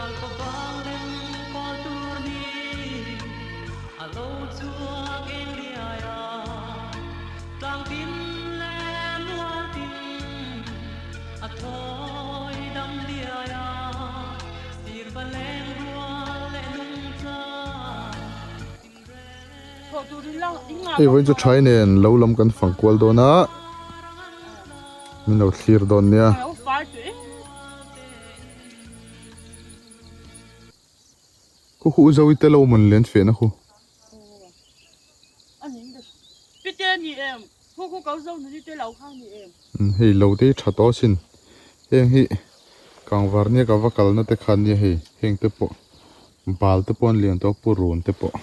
Hei vawiin chu thaai nen lo lam kan fang kual dawn a min lo thlir dawn nia. Khu khu zo i te lo mawn len feh na khu. Hei lo te hi tha tawh asin heng hi kangvar nia ka va kalna te khan nia hei heng te pawh bal te pawh an lian tawh a purun te pawh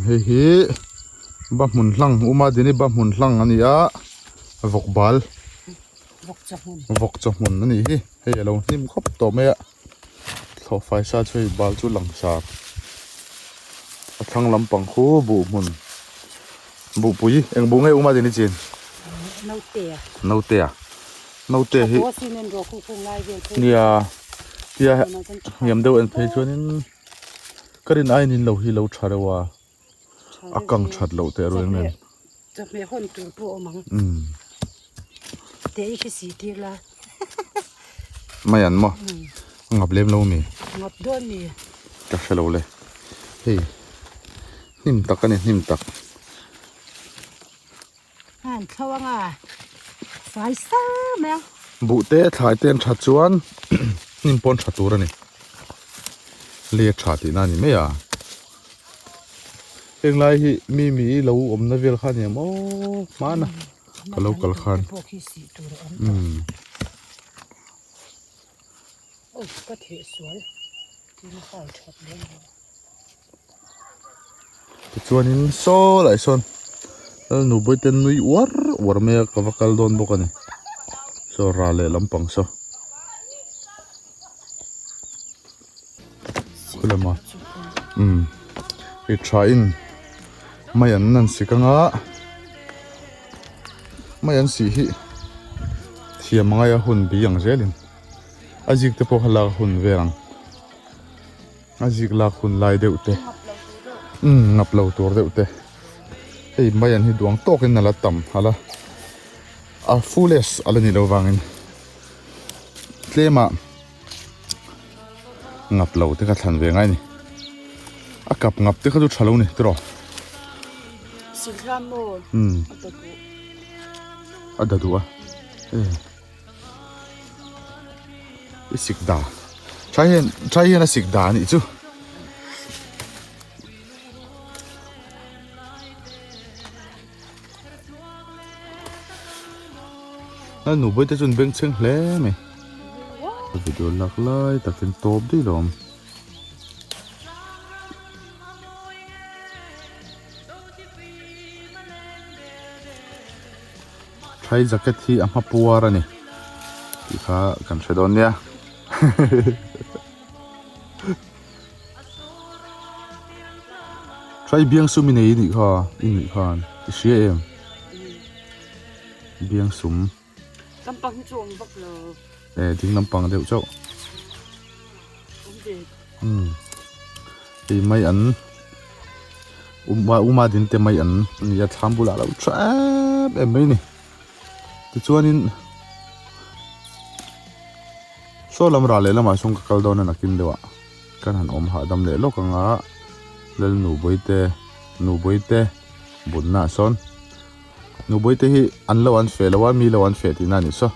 hei hi ba hmun hlang uma dini ba hmun hlang a ni a vawk bal vawk chaw hmun a nih hi hei a lo hnim khawp tawh mai a. Thlawh fai sa chu hei bal chu langsar a thlang lampang khu buh hmun buhpui eng buh nge uma din i chin Nautea Nautea Nautea hi nia tia hniam deuh en phei chuanin ka rin aiin in lo hi lo tha reuh a a kang that loh teh reng nen chawhmeh hawn tur pawh a awm ang teh i khi si tir la mai an maw a ngap lem lo mi ngap dawn mi ka hre lo le hei hnim tak a ni hnim tak han thlo anga fai sar mai a buh te thlai te an that chuan hnim pawn tha tur a ni lei a tha tihna a ni mai a heng lai hi mi mi lo awmna vel kha a ni ang maw hmana ka lo kal khan umm. Tichuanin saw lai sawn Lalnu Bawihte nui uar uar mai a ka va kal dawn bawk a ni saw ral leh lampang saw khulama umm hei tha in mai an nan sik anga mai an sih hi thiam angai a hun bi ang zelin a zik te pawh kha lak a hun vel ang. A zik lak hun lai deuh te umm ngap lo tur deuh te hei mai an hi duang tawkin a la tam a la a fullest a la ni lo vangin tlema ngap lo te kha thlan ve ngai a ni a kap ngap te kha chu tha lo ni tiraw umm a da duh a e. I sik da thlai hian thlai hian a sik da anih chu a nubawih te chu an bengchheng hle mai video lak lai takin tawp daih lo awm. Thlai jacket hi a hma puar a ni tih kha kan hre dawn nia Thlai biangsum i nei anih kha i nih khan i hria em biangsum Lampang hi chu awm vak lo e ding lampang deuh chauh umm hei mai an uma din te mai an ni a thlam bulah a lo tha em em mai a ni tichuanin saw lam rah leh lamah sawn ka kal dawn a nakin deuh ah kan han awm hahdam leh lawk ang a Lalnubawite Nubawite bunna ah sawn Nubawite hi an lo an feh lo a mi lo an feh tihna a ni saw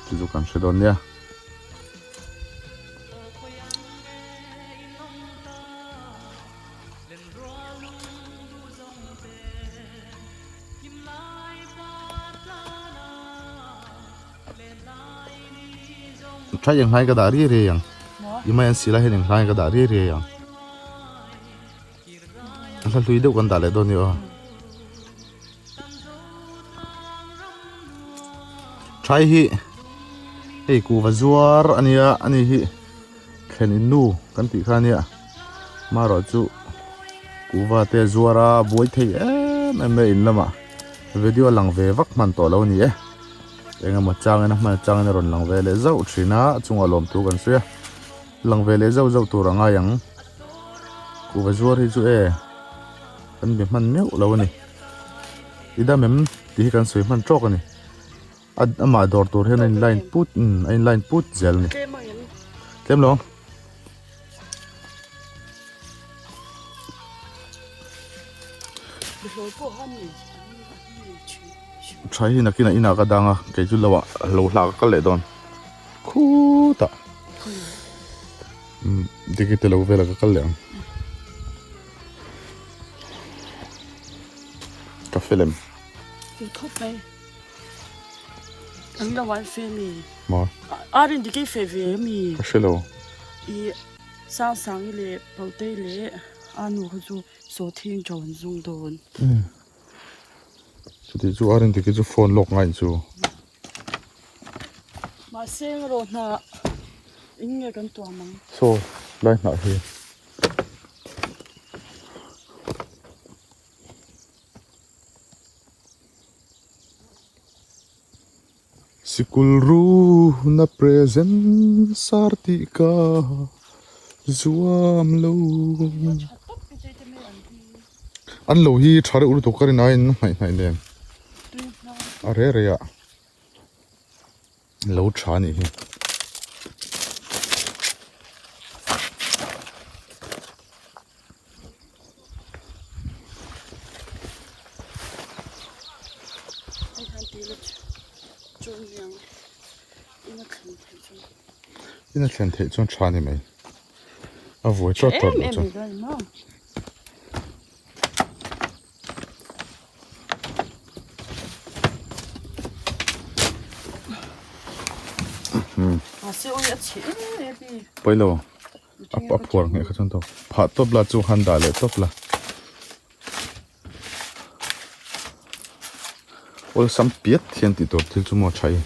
chu chu kan hre dawn nia. Thlai eng hlai ka dah riai riai ang i mai an si lai hian eng hlai ka dah riai riai ang a hla hlui deuh kan dah leh dawn a ni aw thlai hi hei kuhva zuar a nia ani hi thlen in nu kan tih kha ania marawh chu kuhva te a zuar a buai thei em em mai a in lamah video a lang ve vak hman tawh lo a ni e engemaw changin a hman changin a rawn lang ve leh zauh thin a a chungah lawmthu kan sawi a. Lang ve leh zauh zauh tur a ngai ang. Kuhva zuar hi chu e kan be hman meuh lo a ni. I dam em tih hi kan sawi hman tawk a ni. A amah dawr tur hian a in line put umm a in line put zel a ni. Tlem lo. Tha hi nakinah inah ka dang a kei chu lo ah lo hlak a kal leh dawn khutah umm dikite lo velah ka kal leh ang ka fel em maw ka hre lo Chuti chu a rin tiki chu phone lawk ngai chu. Mahse rawh hnah eng nge kan tuam ang? Saw lai hnah hi. Sikul ruhna present sar tih ka zuam lo. An lo hi tha reuh lutuk ka rin aiin hnaih hnaih nen a reh reh ah lo tha a nih hi. Ina thlen theih chuan tha a ni mai a vuai tawt tawt loh chuan. Pailo a phuar ngheh kha chuan tawp phah tawp la chu han dah leh tawp la awlsam piat hian tih tur thil chu maw tha i.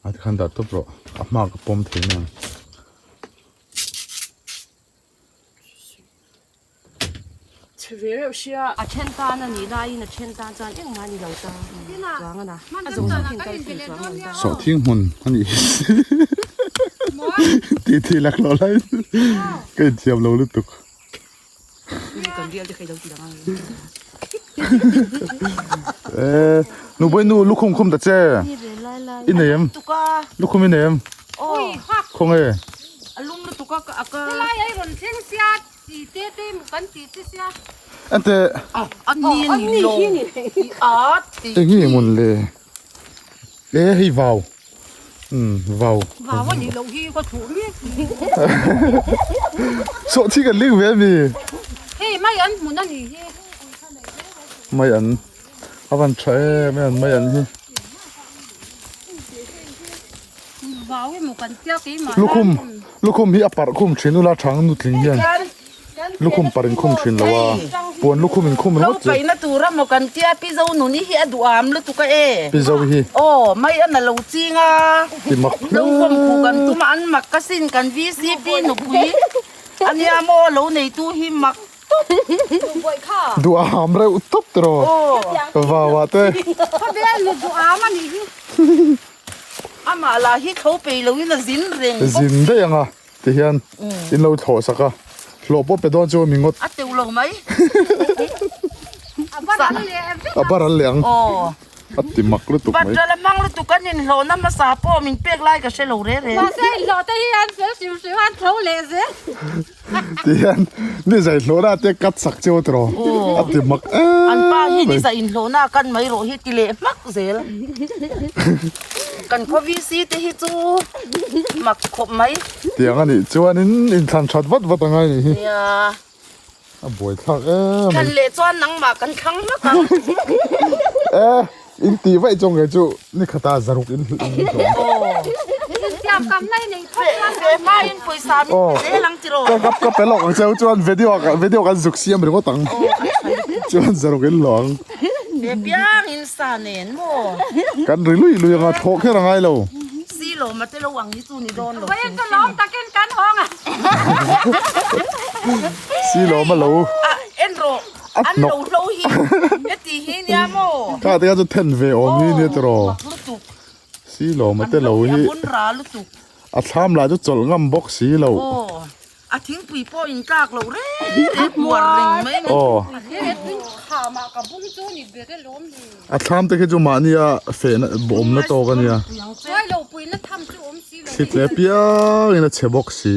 A tikhan dah tawp rawh a hma ka pawm thei mai ang. Chhe ve reuh sia. A then tan a nih laiin a then tan chuan engmah a ni lo ta chuang a na. A zawng zawng hian kal thei chuang lo ta. Sawhthing hmun a nih hi tih thih laklawh laiin ka inthiam lo lutuk. Nubawih nu lukhum khum ta che i nei em lukhum i nei em khawnge ente eng nge mawn le e hei vau umm vau vau a nih loh hi ka thuh mek sawhthing an ling ve ami hei mai an hmun a nih hi mai an a van tha em em mai an hi vau emaw kan tia keimah lukhum lukhum hi a parh khum thin ula thang nutling hian Lukhum par in khum thin lo a, puan lukhum in khum ringawt chu. Lo paihna tur a maw kan tia Pi Zo nuni hi a duham lutuk a e. Pi Zo hi. Aw, mai a na lo ching a. Ti mak hle. Lo vawm khuh kan tum a, an mak ka sin kan VCP nupui a nia maw lo neitu hi mak tawp. Duham reuh tawp tiraw. Aw. Vau ah te. Khawvel nu duham a nih hi. Amah lah hi tho peih loin a zin reng bawk. Zin daih ang a. Ti hian in lo thlawh sak a, hlawh pawh pe dawn chu mi ngawt. A teuh lo mai. A bar al leh vek ang. A bar al leh ang. A ti mak lutuk mai. Batral a hmang lutuk an inhlawhna hmasa pawh min pek lai ka hre lo re re. Mahse inhlawh te hi an fel hrim hrim a, an tho leh zel. Ti hian ni zai hlawhna te cut sak cheu tiraw. A ti mak em mai. An pa hi ni zai inhlawhna kan mai rawh hi ti leh hmak zel. Kan khaw VC te hi chu mak khawp mai. Tiang a nih chuanin inthlan that vat vat a ngai nih hi. Nia. A buai thlak em mai. Thlan leh chuan nangmah kan thlang hmak ang. E in tih vaih chu nge chu ni khata zaruk in hlawm. Aw. Insiam kam lai nei phawt chuan. Fe hma in pawisa min pe zel ang tiraw. Ka ka pe lawk ang cheu chuan video video kan zuk siam ringawt ang. Chuan zaruk in hlawh ang. He piang in sa nen maw? Kan ri lui lui anga thawh kher a ngai lo. Si lo mate lo ang hi chu ni dawn lo. Vawiin chu lawm takin kan hawng a. Si. Silawm a lo. A en rawh an lo hlo hi heti hi nia maw. Kha te kha chu then ve awm hi nia tiraw. Mak lutuk. Silawm a te lo hi. An bun ra lutuk. A thlam lah chu chawlh ngam bawk si lo. Aw a thingpui pawh in tlak loh reng reng puar reng mai ni. Aw. Khamah ka bung chu ni ber e lawm ni. A thlam te khi chu mahnia fehna awmna tawk a nia. Chuai lo puina tham chu awm si lo. Thli tle piangin a chhe bawk si.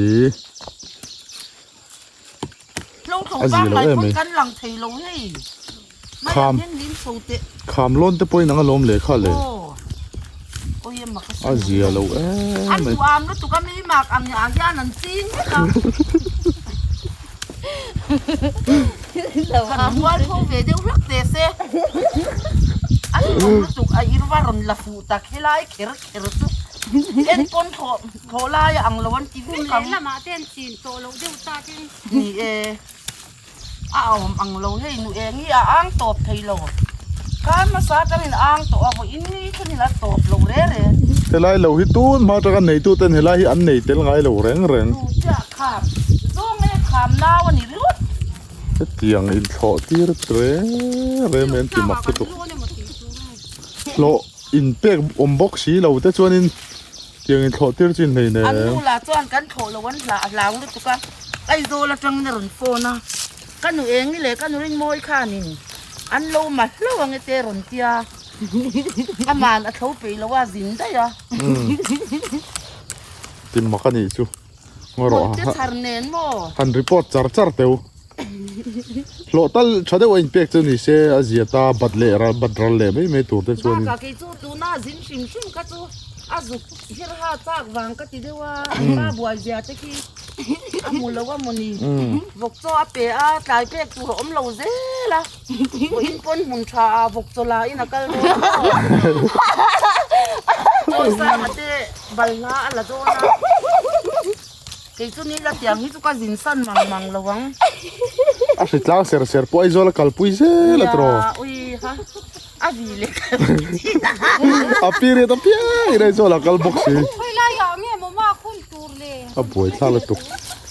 A zi lo em mai. Kham kham lawn te pawhin ang a lawm leh kha le. A zia lo em mai. Lamah te an chin tawh loh deuh takin. Ni e, a awm ang lo hei nu eng hi a ang tawp thei lo. Khan hmasa atangin a ang tawh a, vawiin ni thlengin a tawp lo re re. Helai lo hi tun hma atanga neituten helai hi an nei tel ngai lo reng reng. Nu chiah kham zawng e kham nau a ni ringawt. Hetiang inthlawh tir reng reng mai an ti mak lutuk. Hlawh inpek awm bawk si lo te chuanin. Tiang in thlawh tir chin hlei nen. An nu lah chuan kan thlawh lo an hlah a hlau lutuk a, Aizawl atangin a rawn phone a, ka nu Engi leh ka nu Rinmawi khanin an lo ma hlo ang e te rawn tia, aman a thlo peih lo a zin daih a. Tin mak a nih chu. Ngaw rawh Hmawlh te chhar nen maw? Han report char char teu. Hlawh tal tha deuh a inpek chu ni se a zia ta bat leh ral bat ral leh mai mai tur te chuan. Bakah kei chu tuna zin hrim hrim kha chu a zuk hirha chak vang ka ti deuh a, an pa buai zia te khi a hmu lo a mawni. Vawk chaw a pe a, tlai pek tur a awm lo zel a, vawiin pawn hmun tha ah vawk chaw la in a kal dawn a maw. Chaw sanga te balhla a la dawn a. Kei chu ni la tiang hi chu ka zin san mang mang lo ang. A hri tlang ser ser pawh Aizawl a kalpui zel a tiraw. Nia ui ha a vi leh ka A period a piang in Aizawl a kal bawk si. Khawi lai ah nge maw mak hun tur le. A buai thlak lutuk.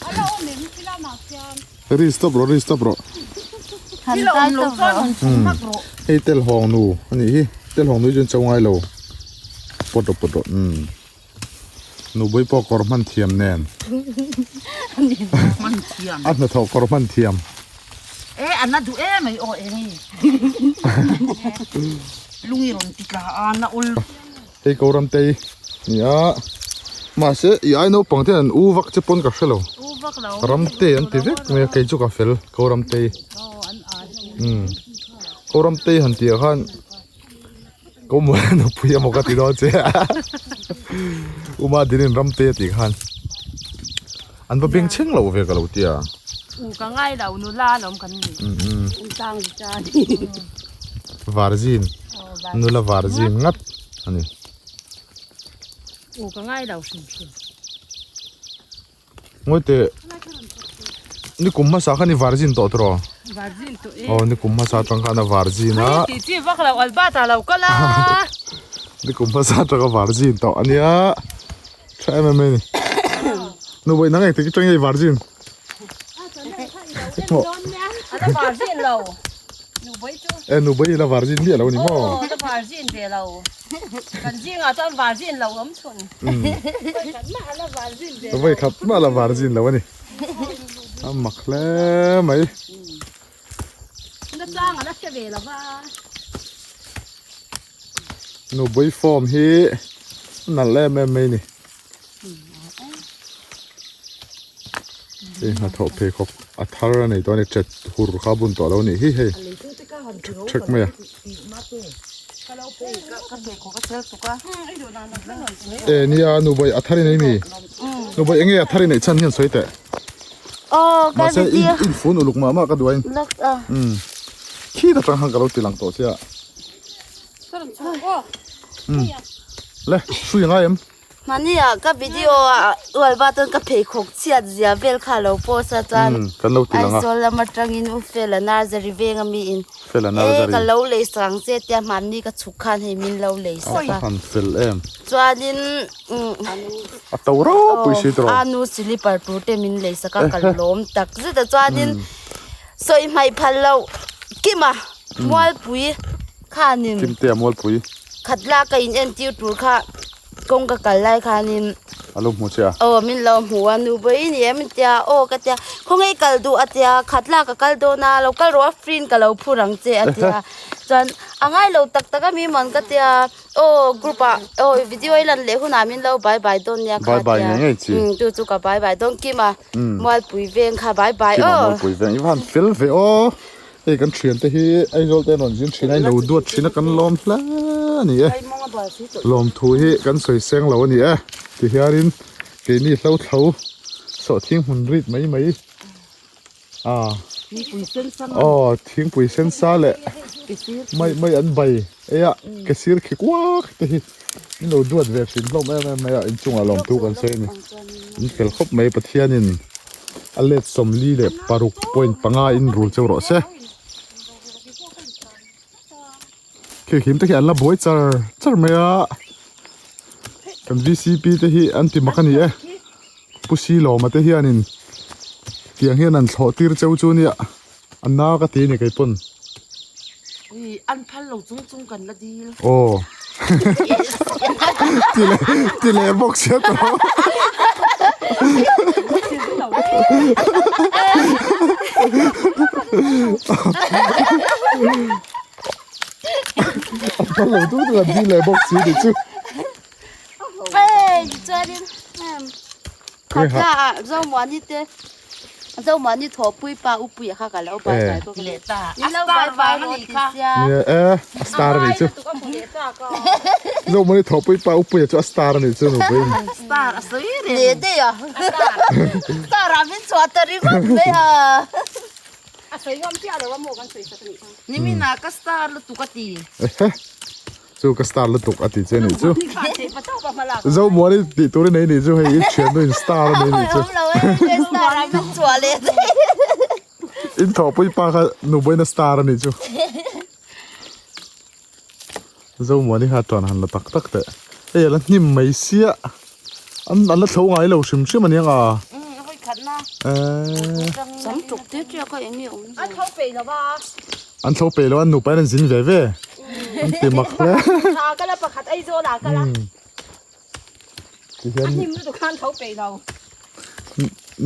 A la awm em khi lamah khian. Ri stop rawh ri stop rawh. Thil a awm lo chuan rawn chhung hmak rawh. Hei telhawng nu a nih hi. Telhawng nu hi chu an cho ngai lo. Pawt rawh pawt rawh umm. Nupui pawh kawr hman thiam nen. Hman thiam. A hnathawh kawr hman thiam. E a na duh em mai aw eng i. Lung i rawn ti tla a na ul. Hei ko ram tei ni a. Mahse i ai naupang ten an u vak che pawn ka hre lo. U vak lo. Ram te an ti vek mai a kei chu ka fel ko ram tei. Umm ko ram tei han tih ah khan. Ko mawi a nupui emaw ka ti dawn che a Uma dinin ram te a tih khan an va beng chheng lo ve ka lo ti a. U ka ngai lo nula alawm kan ni. Um U tang ta ni. Varzin nula varzin ngat a ni. U ka ngai lo hrim hrim. Ngawi teh ni kum hmasa khan i varzin tawh tawh rawh. Varzin tawh e. Aw ni kum hmasa atang khan a varzin a. Ti chi vak lo Albert a lo kal a. Ni kum hmasa atang a varzin tawh a nia. Tha em em mai a ni. Nu vawi nang engtik atang nge i varzin? A la varzin lo. Nu vawi chu. E nu vawi i la varzin miah lo a ni maw? Aw la varzin ve lo. Kan zingah chuan varzin lo awm chhun. Vawi khat mah la varzin lo a ni. A mak hle mai. Na tlang a la hre ve lo va. Nupui form hi nalh em em mai a ni. Hei hnathawh pheikhawk a thar a nei tawh a ni chet hur kha a bun tawh lo a nih hi hei thek mai a. E nia nubawi a thar i nei mi nubawi enge a thar i neih chhan hian sawi teh mahse in fun uluk mah mah ka duh a in khi ta tang khan ka lo ti lang tawh sia le hrui a ngai em. Mahnia ka video ah ualva chuan ka pheikhawk chhiat zia vel kha a lo post a chuan Aizawl lam atangin u Fela Nursery veng a mi in e ka lo lei sak ang che tia mahni ka chhuk khan hei min lo lei sak a chuanin a nu slipper tur te min lei sak a ka lawm tak zet a chuanin. Sawi hmaih phal loh Kima Mualpui khanin Kimtea Mualpui khat lak a in entir tur kha kawng ka kal lai khanin A lo hmu che a. Aw min lo hmu a nu vawiin i em tia aw ka tia khawnge i kal duh a tia khat lak a kal dawn a lo kal rawh a free in ka lo phur ang che a tia chuan a ngai lo tak tak a mi man ka tia aw group ah aw video i lan leh hunah min lo bye bye dawn nia kha Bye bye tia ngei ngei chi. Umm chu chu ka bye bye dawn Kima Mualpui veng kha bye bye Kima aw. Mualpui veng i van fel ve aw. Hei kan thian te hi Aizawl te an rawn zin thin a ilo duat thin a kan lawm hle a ni e. Lawmthu hi kan sawi seng lo a ni e. Tihianin keini hlo thlo sawhthing hmun rit mai mai a aw thingpui sen sa leh mai mai an bai ei a ke sir khi kuak te hi in lo duat ve thin hlawm em em mai a inchungah lawmthu kan sawi a ni. In fel khawp mai Pathianin. A let 46 point panga in rul cheu rawh se. Khi hlim te khi an la buai char char mai a. Kan VCP te hi an ti mak a ni e. Pu Silawma te hianin tiang hian an thlawh tir cheu chu nia. A na ka ti a ni kei pawn. Ui an phal lo chung chung kan la dil. Aw. Ti leh ti leh bawk sia tawh. An phal lo chung chung an dil leh bawk si tih chu. Hey, chuanin khatla ah Zomuani te Zomuani thawhpui pa Upuia kha ka lo bai bai bawk a ni. Min lo bai bai rawh ti sia. Nia e, a star a nih chu. Zomuani thawhpui pa Upuia chu a star a nih chu nupuiin. Star a sawi reng. Leh daih a. Star ah min chhuah ta ringawt mai a. A sawi ngam chiah lo a maw kan sawi sak a nih kha. Niminah ka star lutuk a ti. Chu ka star lutuk a ti che nih chu. Zomuani tih tur i nei nih chu hei i thiannu in star a nei nih chu. In thawhpui pa kha nubawiin a star a nih chu. Zomuani kha tuan han la tak tak teh. Hei a la hnim mai sia. An an la thlo ngai lo hrim hrim a nia nga. An thlo peih lo a, an nupa hian an zin ve ve. An ti mak hle. Tihian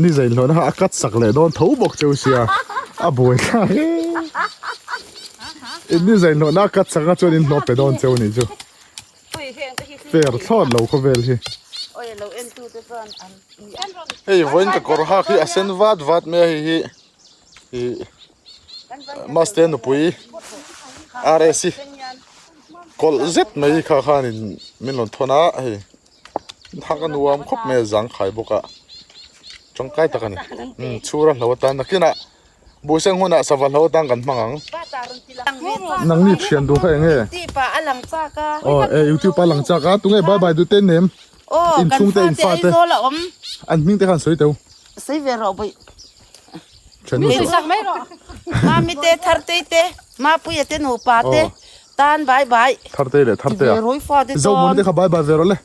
ni zain hlawhna kha a cut sak leh dawn tho bawk cheu sia a buai thlak e. In ni zain hlawhna a cut sak a chuan in hlawh pe dawn cheu nih chu. Fair thlawt lo khawvel hi. Hei vawiin ka kawr hak hi a sen vat vat mai a hei hi ih Maste nupui RS hi kawlh zet mai kha khanin min rawn thawn a hei hak a nuam khawp mai a zang khai bawk a tangkai tak a ni chhura hlo atan nakinah Buhseng hunah sava hlo atang kan hmang ang. Nangni thian duh kha eng nge? Aw e YouTube a lang chak a tunge bye bye duh te nem in chhung te in fa te an hming te khan sawi teu. Sawi ve rawh bawih. Thian nu chu. Mami te Thartei te Mapuia te nupa te tan bye bye. Thartei leh Thartea. Zomuani te kha bye bye ve rawh le.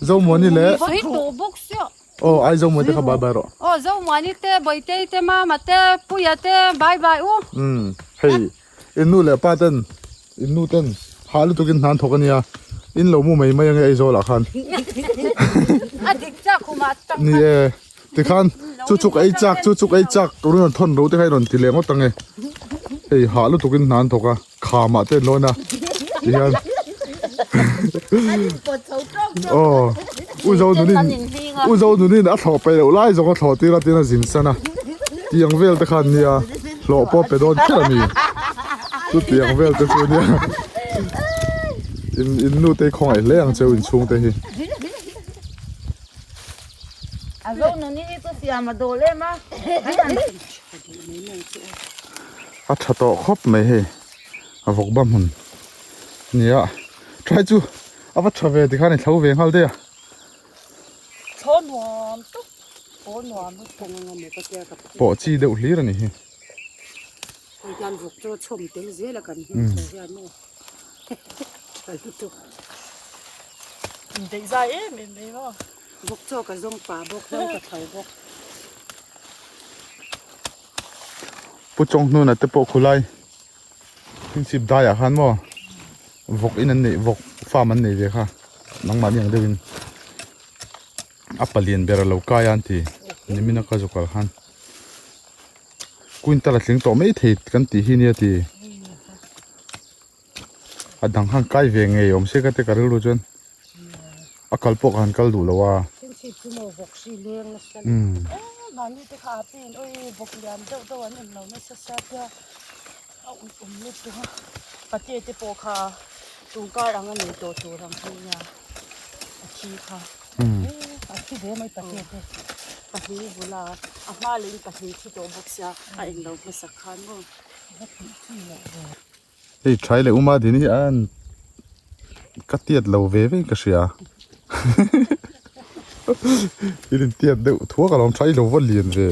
Zomuani leh. Sawi tawh bawk sia. Aw ai Zomuani te kha bye bye rawh. Aw Zomuani te Bawitei te Mama te Puia te bye bye u. Umm hei in nu leh pa ten in nu ten hah lutuk in hnan thawk ania in lo mu mai mai ange Aizawl ah khan. A dik chak khumah tang Ni e tikhan chu chu ka ei chak chu chu ka ei chak tun rawn thawn ro te kha i rawn ti leh ngawt ange hei hah lutuk in hnan thawk a. Khamah te an lawn a tihian aw u zo nunin u zo nunin a thlawh peih loh lai zawng a thlawh tir a tin a zin san a tiang vel te khan nia hlawh pawh pe dawn kher a ni chu tiang vel te chu nia in in nu te hi khawngaih hle ang cheu inchhung te hi. A zo nunin hi chu siam a dawl em a. A tha tawh khawp mai hei a vawk ba hmun nia try chu a va tha ve tikhan i thlo ve nghal daih a. Thlo nuam tuk pawh nuam lutuk pawh chi deuh hlir a ni hi. Hei hian vawk chu a chhawm tel zel a kan hmuh thei hian maw tha lutuk. Indaih zai em em mai maw. Vawk chaw ka zawng pah bawk hlo ka thlo bawk. Pu Chawnghnuna te pawh khulai Chhingchhip daiah khan maw vawk in an neih vawk farm an nei ve kha nangmahni ang deuhin a palian ber a lo kai a an ti nimina ka zu kal khan quintal a tling tawh mai thei kan tih hi nia ti a dang khan kai ve ngei awm se ka ti ka rilru chuan a kal pawh ka han kal duh lo a. Chhingchhip chu maw vawk hri leng nasa mahni te kha a pen awi vawk lian deuh deuh an awm lo nasa sia tia a ui awm lutuk a pate te pawh kha tungkar ang a nei tawh tur ang kha nia a thi kha a thi ve mai pate te pahnih bula a hma leh in pahnih thi tawh bawk sia a englo hmasak khan maw. Hei thai leh uma din hi an ka tiat lo ve ve ka hria in in tiat deuh thuak alawm thai lo va lian ve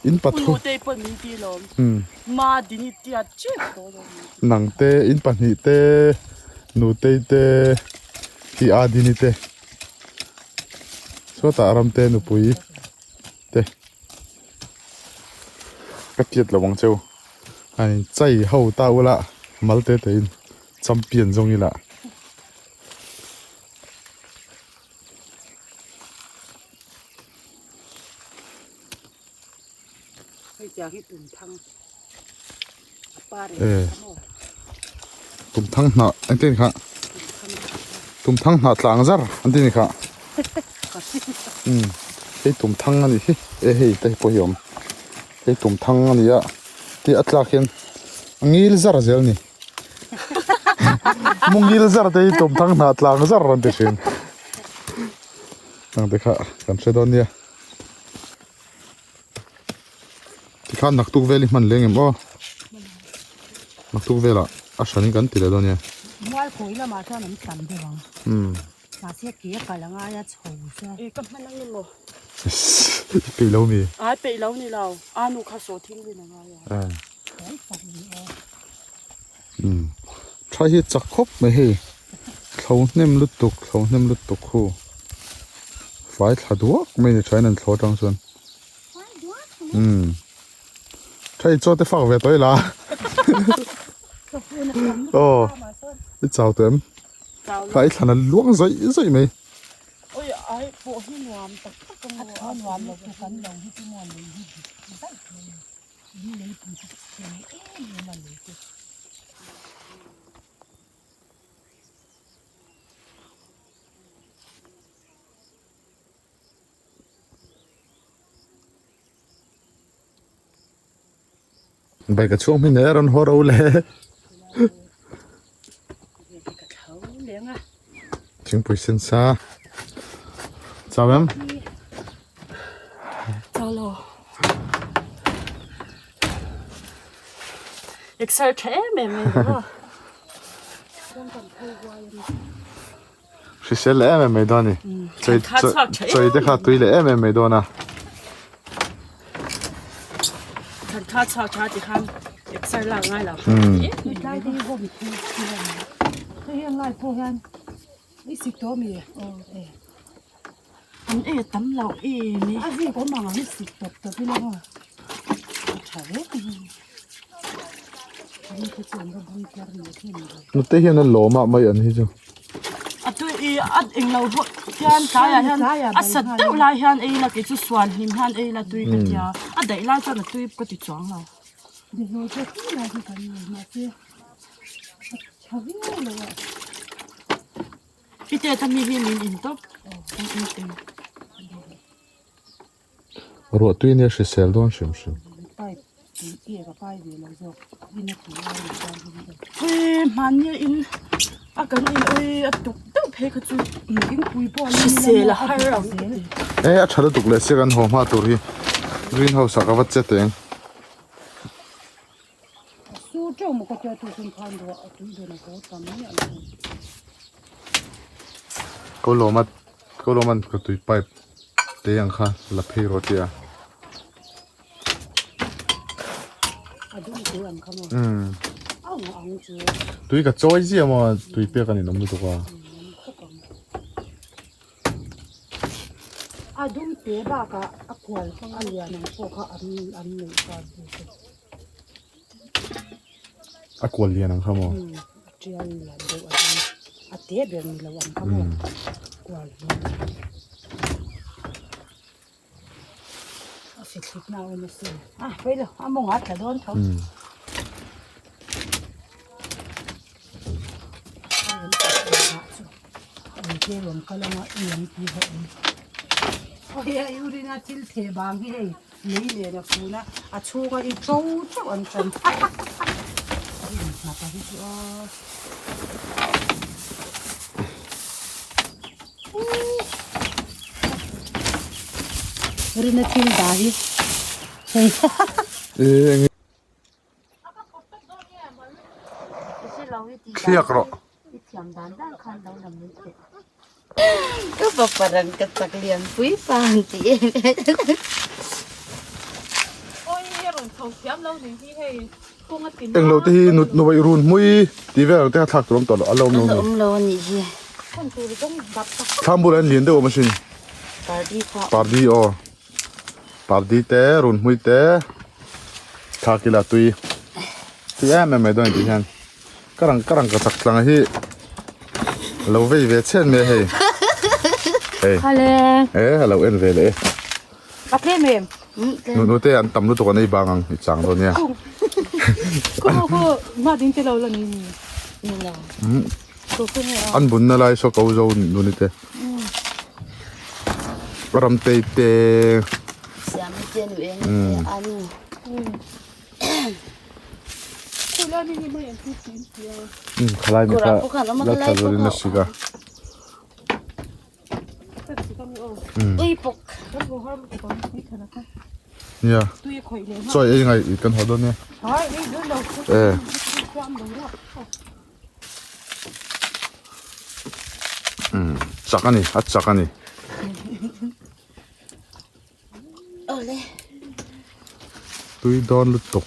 in pathu nang te in pahnih te nutei te hi a dini te sawtah ramte nupui te. Ka tiat lo ang cheu a in chai ho ta ula mal te te in champion zawng ila. Tumthang hnah an ti a ni kha tumthang hnah tlang zar an ti a ni kha umm hei tumthang a nih hi e hei te pawh hi a awm hei tumthang a ni a tih a tlak hian a ngil zar zel a ni mu ngil zar te hi tumthang hnah tlang zar an ti thin ang te kha kan hre dawn nia. Tikhan naktuk vel hi hman leng em aw naktuk velah a hran in kan ti leh dawn nia. Mual khawi lamah chuan an tam deuh ang. Mahse ke a kal angai a chho chuan. E ka hman ang emaw. I peih lo mi? Ai peih lo ni lo. A nu kha saw thing rin angai a. Tha hi chak khawp mai hei. Thlo hnem lutuk thlo hnem lutuk khu. Fai thla duak mai ni thain an thlo atang chuan. Umm. Tha i chaw te fak ve tawh ila. Aw. I chau tawh em? Kha i thlan a luang zawih zawih mai. Oi ai pawh hi nuam tak tak a maw. A nuam lo tu kan lo hi chu maw lei hi dik daih mai. In leipui chu chhe em em a lei te. Bike a chhuak hmin e rawn haw ro le. Thingpui sen sa. Chau em? Chau lo. Exer tha em em mai ni. Hrisel leh em em mai dawn a ni. Chei chei te kha tui leh em em mai dawn a. Than kha chhuak tha ti khan exer lak ngai lo. Tlai te hi bawm thi hei hian lai pawh hian i sik tawh mi An e tam loh em e. A zik awm ang ang i sik tawp tawp ila maw a tha hle mai. Nute hian a lawm a mai an hi chu. A tui i a englo pawh hian tlaiah hian a sat deuh lai hian ei la kei chu suan hlim hian ei la tui ka tia a daih lai chuan a tui ka ti chuang lo. Pite ta mi hi min in tawp min in teng. Ruah tui nia hrisel dawn hrim hrim. Ui hmanni in a kan in ui a tuk deuh phei kha chu hrisel a har ang ka ti. E a tha lutuk leh sia kan haw hma tur hi green house ah ka va che teng. Ko lawma ko lawman ka tui pipe te ang kha la phei rawh tia. Umm tui ka chawi zia maw tui pek a ninawm lutuk a. te bakah a kual a lian ang pawh kha an an neih kha A kual lian ang kha maw? A tial lian deuh a ni. A te ber ni lo ang kha maw? Kual lian. A fithlit na awm asin. A pawi lo, a mawng a tla dawn tho. Ui te rawn kal anga i an tih ho awm. Awi a urina thil theh vang hi hei lei nen a fun a, a chhunga i to teuh an tan. A inhnap a hi chu aw. Rina thil dah hi hei. Thliak rawh. Ka fapa rang ka chak lian pui pa an ti em em. Englo te hi nuai run hmui tih vel ang te kha thlak tur awm tawh lo a la awm lo a ni. A la awm lo a nih hi. Thlam bulah hian lian deuh a awm asin. Pardi kha. Pardi aw. Pardi te run hmui te thlak ila tui tui em em mai dawn a ni tih hian ka rang ka rang ka chak tlang hi lo vei ve chhen mai a hei hei e a lo en ve leh e A tlem em nu te an tam lutuk an ei bang ang i chang dawn nia An bunna lai saw ko zo nuni te ramtei te khalai mi kha la tha zurin a sik a. Nia chaw ei ngai kan haw dawn nia e. Chak a ni a chak a ni. Tui dawn lutuk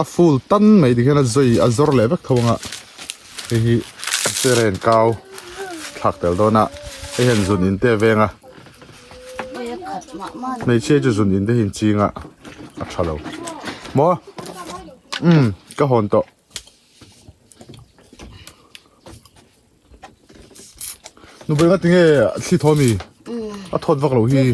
a full tan mai tikhian a zui a zawr leh vek tho ang a hei hi seren kau thlak tel dawn a hei hian zun in te a veng a hmeichhia chu zun in te hi an ching a a tha lo maw umm ka hawn tawh. Nupui nga tinge thli thaw mi a thawt vak lo hi.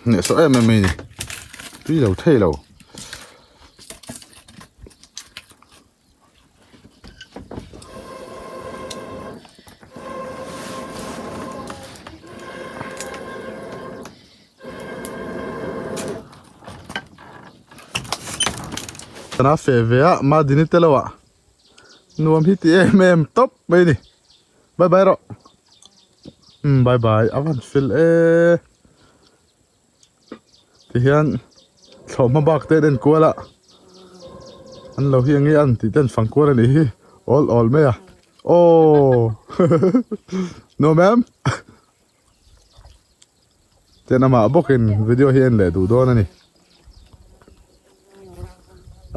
Hneh sawh em em mai ni tui lo thei lo. Tana feh ve a Madini te lo ah nuam hi ti em em tawp mai a ni bye bye rawh umm bye bye a van fel e tihian thlawhhma bak te an en kual a an lo hi enge an tih te an fang kual a nih hi awl awl mai a aww nuam em chuan amah bawkin video hi a en leh duh dawn a ni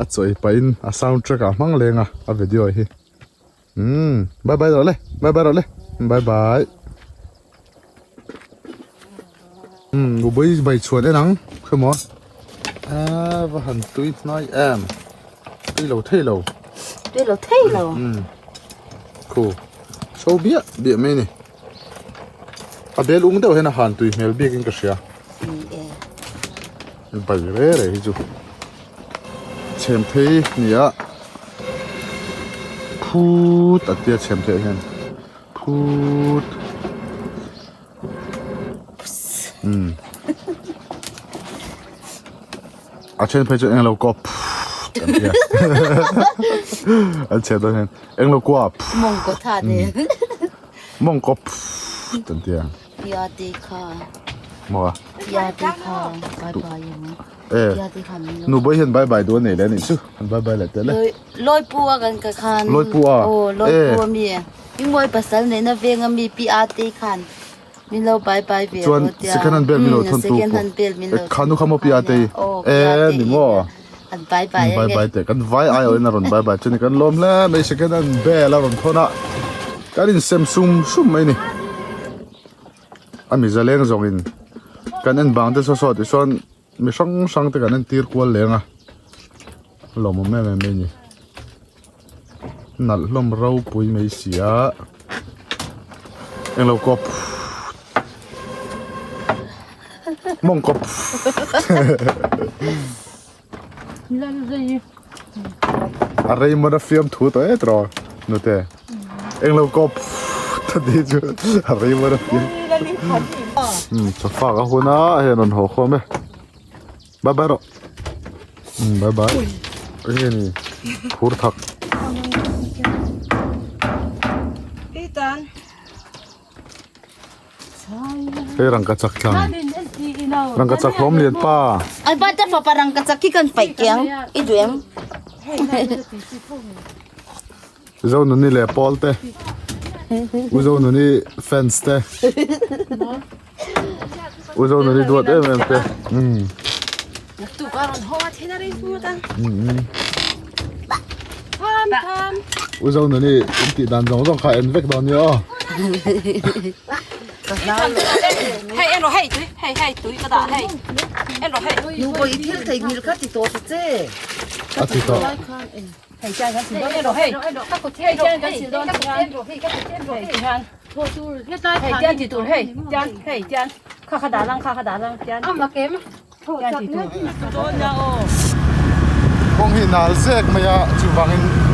a chawi pahin a sound track ah hmang leng a a video hi umm bye bye rawh le bye bye rawh le bye bye. Umm Ubui bai chhuan en ang khaw maw a va han tui hnai em tui lo thei lo tui lo thei lo umm khu so biah biah mai a ni a bel ung deuh hian a han tui hmel biak in ka hria bai re re hi chu chhem phei nia phut a tia chhem theih hian phut umm a then phei chu englo kawp an tia an chhiat dawn hian englo kuap mawngkaw tha te mawngkaw an tia pia te kha maw pia te kha bye bye ang e nu bawih hian bye bye duh a nei leh a nih chu an bye bye leh teh le Lawi pu a kan ka khan Lawi pu a aw lawi pu a mi i mawi pasal neihna veng a mi pi a te khan min lo bye bye ve chuan second hand bel min lo thawn tu second hand bel min lo khanu kha maw pi a te aw e ni maw a Kan bye bye Bye bye teh kan vai ai awin a rawn bye bye chuan kan lawm hle mai second hand bell a rawn thawn a kan insem sum sum mai ni a mi zaleng zawng in kan en bang te saw saw tih chuan mi hrang hrang te kan entir kual leng a lawmawm em em mai ni nalh hlawm ropui mai si a englo kawp. Mawng kawp. A rei mawn a fiam thu tawh e tawh nute. Englo kawp ta ti chu a rei mawn a fiam. Um sofa ka hun a hei an rawn haw khawm e. Bye bye rawh. Um bye bye. Enge ni phur thak. Hei rangkachak thlang rangkachak hlawm lian pa Ai ba ta fapa rangkachak khi kan paih kiang i duh em Zonuni leh Paul te U Zonuni fans te U Zonuni duat em em te um U Zonuni in tih dan zawng zawng kha en vek dawn nia aw. Hei en rawh hei tui hei hei tui ka dah hei en rawh hei. Nu pawh i thil theihnghilh kha ti tawh ta che. A ti tawh. Hei tian kan sil dawn en rawh hei. Hei tian kan sil dawn tihian hei tihian hei tian ti tur hei tian hei tian kha kha dah lang kha kha dah lang tian tian ti tur. Kawng hi nal zek mai a chuvangin.